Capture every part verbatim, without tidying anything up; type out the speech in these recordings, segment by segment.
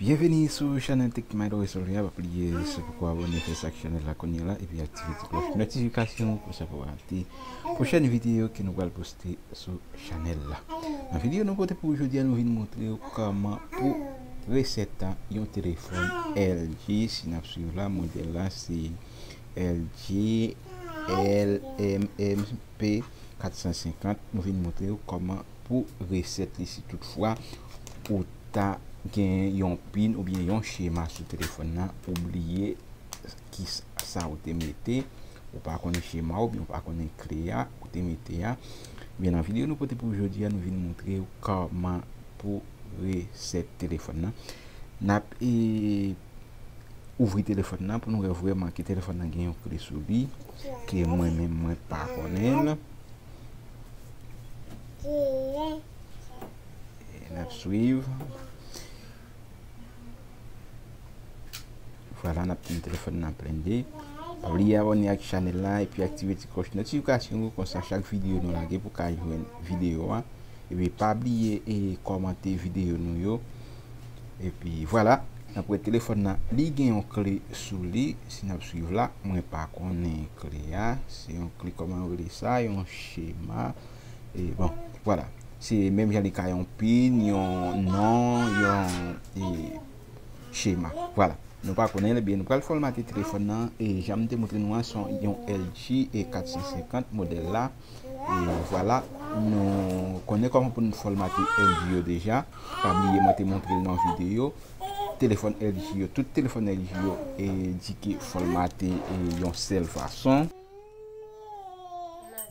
Byenveni sou chanèl Tech Mind Resolve. Pa bliye, si w poko abòne, fè sa ak chanèl la kounye a la, epi aktive ti klòch notifikasyon pou sa pa rate pwochèn videyo ke nou pral poste sou chanèl la. Nan videyo nou pote pou jodi a, nou vin montre w kòman pou resèt yon telefòn L G. Si n ap swiv la, modèl la se L G L M M P kat san senkant. Nou vin montre w kòman pou resèt li si toutfwa ou ta gen yon pin oubyen yon chema sou telefòn nan, ou bliye ki s- sa ou te mete, ou pa konnen chema oubyen ou pa konnen kle a ou te mete a. Byen, nan videyo nou pote pou jodi a, nou vin montre w kòman pou resèt telefòn nan. N ap e, ouvri telefòn nan pou nou wè vrèman ke telefòn nan gen yon kle sou li, ke mwen menm mwen pa konnen l. E n ap swiv. Vwala, n ap tande telefòn nan plende. Pa bliye abòne ak chanèl la epi aktive ti klòch notifikasyon yo, konsa chak videyo nou lage pou ka jwenn videyo a. Epi pa bliye e kòmante videyo nou yo. Epi vwala, n ap wè telefòn nan, li gen yon kle sou li. Si n ap swiv la, mwen pa konnen kle a. Se yon kle, kòman yo rele sa, yon chema. E bon, vwala. Se menm jan li ka yon pin, yon non, yon e, chema. Vwala. Nou pa konnen l, ebyen nou pral fòmate telefòn nan. E jan m te montre nou an, se yon L G e kat san senkant modèl la. E vwala, nou konnen kòman pou nou fòmate L G yo deja. Pa bliye mwen te montre l nan videyo. Telefòn L G yo, tout telefòn L G yo e di ke fòmate e yon sèl fason.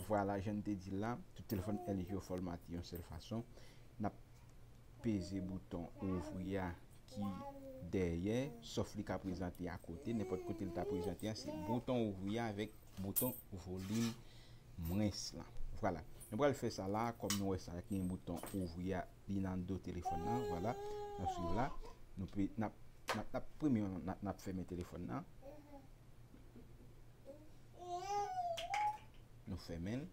Vwala, jan m te di la, tout telefòn L G yo fòmate yon sèl fason. N ap peze bouton ouvri a ki dèyè, sòf li ka prezante akote, nenpòt kote li ta prezante a, se bouton ouvri a avèk bouton volim mwens lan. Vwala. Nou pral fè sa la, kòm nou wè sa ki gen bouton ouvri a, li nan do telefòn nan, vwala. N ap swiv la. Nou pe, n ap, n ap, n ap premye, n ap, n ap fèmen telefòn nan. Nou fèmen l.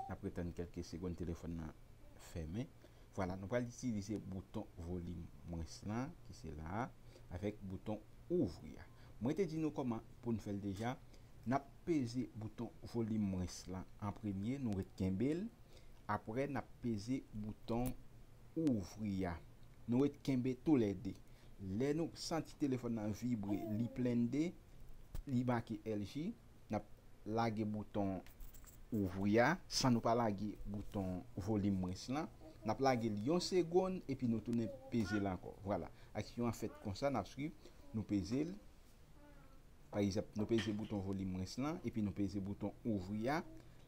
N ap retann kèlke segonn telefòn nan fèmen. Vwala, nou pral itilize bouton volim mwens lan, ki se la a, avèk bouton ouvri a. Mwen te di nou kòman pou n fè l deja. N ap peze bouton volim mwens lan an premye, nou ret kenbe l. Apre, n ap peze bouton ouvri a. Nou ret kenbe toulède. Lè nou santi telefòn nan vibre, li plende, li make L G, n ap lage bouton ouvri a, san nou pa lage bouton volim mwens lan. N ap lage l yon segonn, epi nou tounen peze l ankò. Vwala. Aksyon an fèt konsa, n ap swiv, nou peze l. Pa egzanp, nou peze bouton volim mwens lan, epi nou peze bouton ouvri a.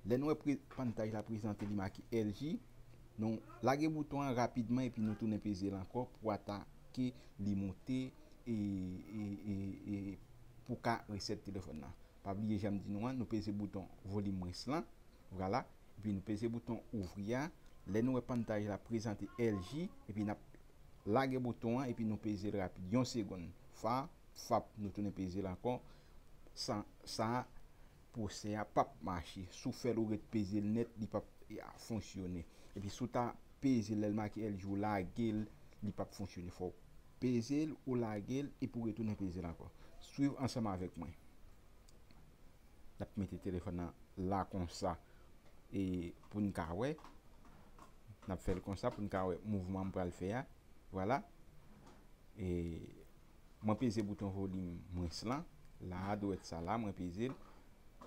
Lè nou wè pre- pantaj la prezante, li make L G, nou lage bouton an rapidman, epi nou tounen peze l ankò pou atake li moute e, e, e, e pou ka resèt telefòn nan. Pa bliye jan m di nou an, nou peze bouton volim mwens lan, vwala, epi nou peze bouton ouvri a. Lè nou wè pantaj la prezante L G, epi n ap lage bouton an, epi nou peze l rapid, yon segonn. Fa, fap, nou tounen peze l ankò. Sa, sa, pwosè a p ap mache. Si w fè l, ou ret peze l nèt, li p ap, e, a, fonksyone. Epi si w ta peze l, lè l make L G, ou lage l, li p ap fonksyone. Fò w peze l, ou lage l, epi w retounen peze l ankò. Swiv ansanm avèk mwen. N ap mete telefòn nan la konsa, e, pou n ka wè. N ap fè l konsa pou n ka wè mouvman m pral fè a. Vwala. E, mwen peze bouton volim mwens lan. La a, dwèt sa la, mwen peze l.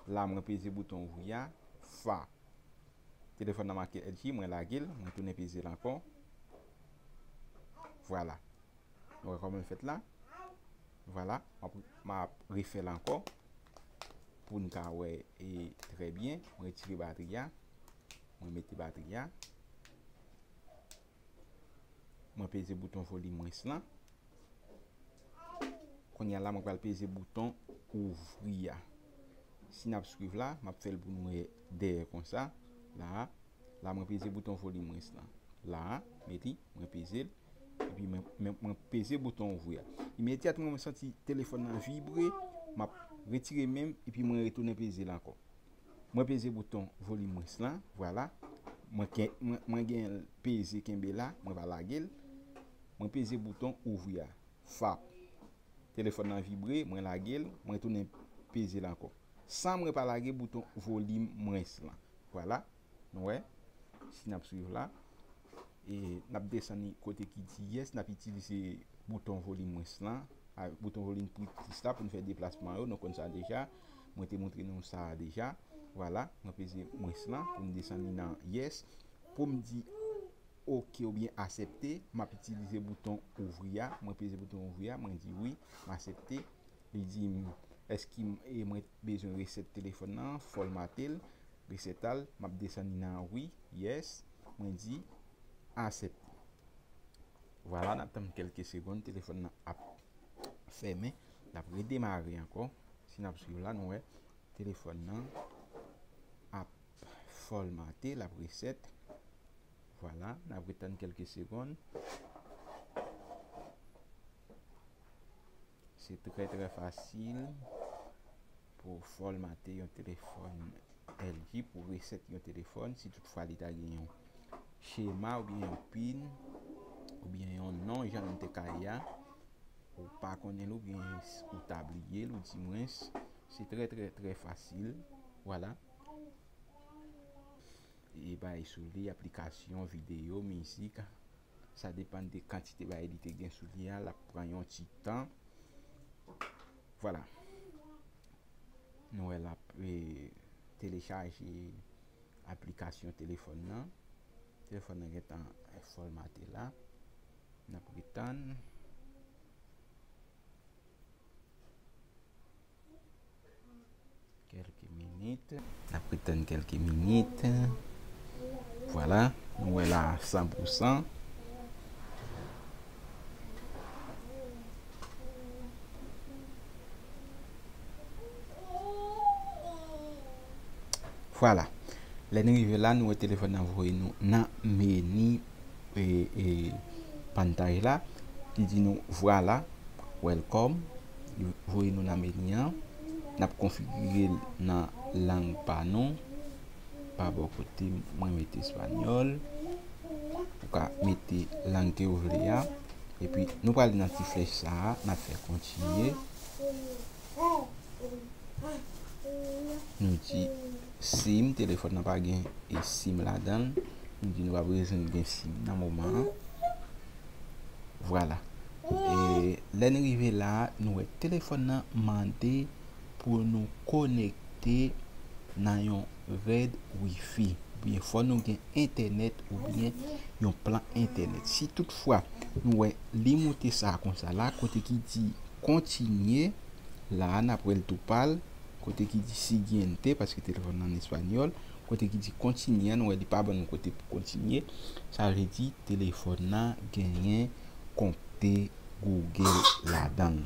La, mwen peze bouton ouvri a. Fa. Telefòn nan make L G, mwen lage l, mwen tounen peze l ankò. Vwala. Nou wè kòman l fèt la? Vwala, m ap, m ap refè l ankò pou n ka wè e trè byen. Mwen retire batri a. Mwen mete batri a. Mwen peze bouton volim mwens lan. Kounye a la, mwen pral peze bouton ouvri a. Si n ap swiv la, m ap fè l pou nou wè dèyè konsa. La a, la mwen peze bouton volim mwens lan. La a, mete, mwen peze l. Epi mwen, mwen, mwen peze bouton ouvri a. Imedyatman mwen santi telefòn nan vibre, m ap retire men m, epi mwen retounen peze l ankò. Mwen peze bouton volim mwens lan, vwala. Mwen, mwen, mwen gen peze kenbe la, mwen pa lage l. Mwen peze bouton ouvri a. Fap. Telefòn nan vibre, mwen lage l, mwen tounen peze l ankò. San mwen pa lage bouton volim mwens lan. Vwala. Nou wè? Si n ap swiv la. E n ap desann kote ki di yes, n ap itilize bouton volim mwens lan, a, bouton volim pli plis la pou n fè deplasman yo. Nou konn sa deja. Mwen te montre nou sa deja. Vwala. Mwen peze mwens lan pou m desann li nan yes. Pou m di oke oubyen aksepte, m ap itilize bouton ouvri a. Mwen peze bouton ouvri a, mwen di wi, m aksepte. Li di m, èske m, e mwen bezwen resèt telefòn nan, fòmate l, resèt al, m ap desann li nan wi, yes, mwen di aksepte. Vwala, n ap tann kèlke segonn, telefòn nan ap fèmen, l ap redemare ankò. Si n ap swiv la, nou wè telefòn nan ap fòmate, l ap resèt. Vwala, n ap retann kèlke segonn. Se trè, trè fasil pou fòmate yon telefòn L G, pou resèt yon telefòn, si toutfwa li ta gen yon chema oubyen yon pin, oubyen yon non, jan nou te ka ye a, ou pa konnen l oubyen ou ta bliye l, ou di mwens, se trè, trè, trè fasil. Vwala. E bay sou li, aplikasyon, videyo, mizik. Sa depann de kantite bagay li te gen sou li a, l ap pran yon ti tan. Vwala. Nou wè l ap, e, telechaje aplikasyon telefòn nan. Telefòn nan gentan fòmate la. N ap retann. Kèlke minit. N ap retann kèlke minit. Vwala, nou wè la san pou san. Vwala. Lè n rive la, nou wè telefòn nan voye nou nan meni e, e, pantaj la, li di nou, "Vwala, welcome." Li voye nou nan meni an. N ap konfigire l nan lang pa nou. Pa bò kote, mwen mete espanyòl. Ou ka mete lang ke w vle a. Epi, nou prale nan ti flèch sa a, n ap fè kontinye. Nou di sim, telefòn nan pa gen e sim ladan l. Nou di nou pa bezwen gen sim nan moman an. Vwala. E lè n rive la a, nou wè telefòn nan mande pou nou konekte nan yon rèd wifi. Oubyen fò nou gen entènèt oubyen yon plan entènèt. Si toutfwa nou wè li moute sa konsa la, kote ki di kontinye, la a n ap wè l tou pal, kote ki di siguiente, paske telefòn nan an espanyòl, kote ki di kontinye a, nou wè li pa ban nou kote pou kontinye. Sa vle di telefòn nan genyen konekte Google ladan l.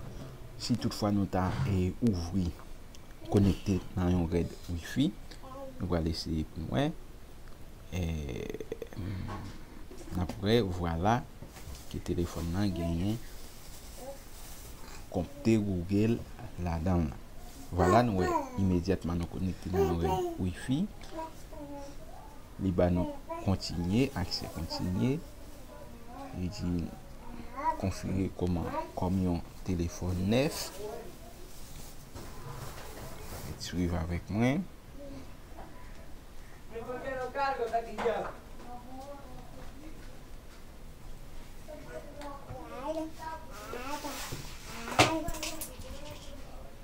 Si toutfwa nou ta, e, ouvri, konekte nan yon rèd wifi, nou pral eseye pou n wè. E, n ap wè, vwala, ke telefòn nan genyen konekte Google ladan l. Vwala, nou wè, imedyatman nou konekte nan yon rèd wifi. Li ba nou kontinye, aksè kontinye. Li di konfigire kòman, kòm yon telefòn nèf. Ret swiv avèk mwen.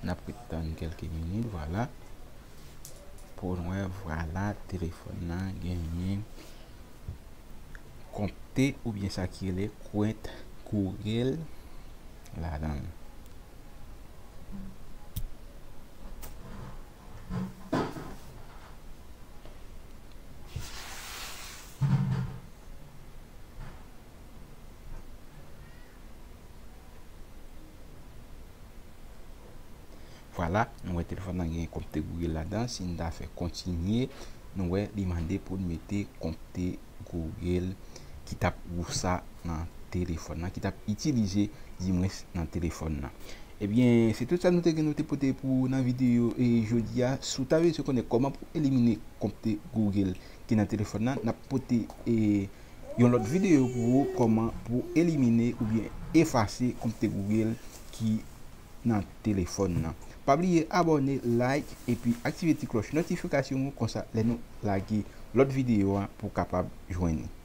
N ap ret tann kèlke minit, vwala. Pou n wè, vwala, telefòn nan genyen konekte oubyen sa ki rele kwent Google ladan l. Vwala, nou wè telefòn nan gen konekte Google ladan. Si n ta fè kontinye, nou wè li mande pou n mete konekte Google ki t ap wousa nan telefòn nan, ki t ap itilize, dimwens, nan telefòn nan. Ebyen, se tout sa nou te gen nou te pote pou ou nan videyo, e, jodi a. Si w ta bezwen konnen kòman pou elimine konekte Google ki nan telefòn nan, n ap pote, e, yon lòt videyo pou ou kòman pou elimine oubyen efase kont Google ki nan telefòn nan. Pa bliye abòne, like, epi aktive ti klòch notifikasyon ou, konsa lè nou lage lòt videyo a pou w kapab jwenn li.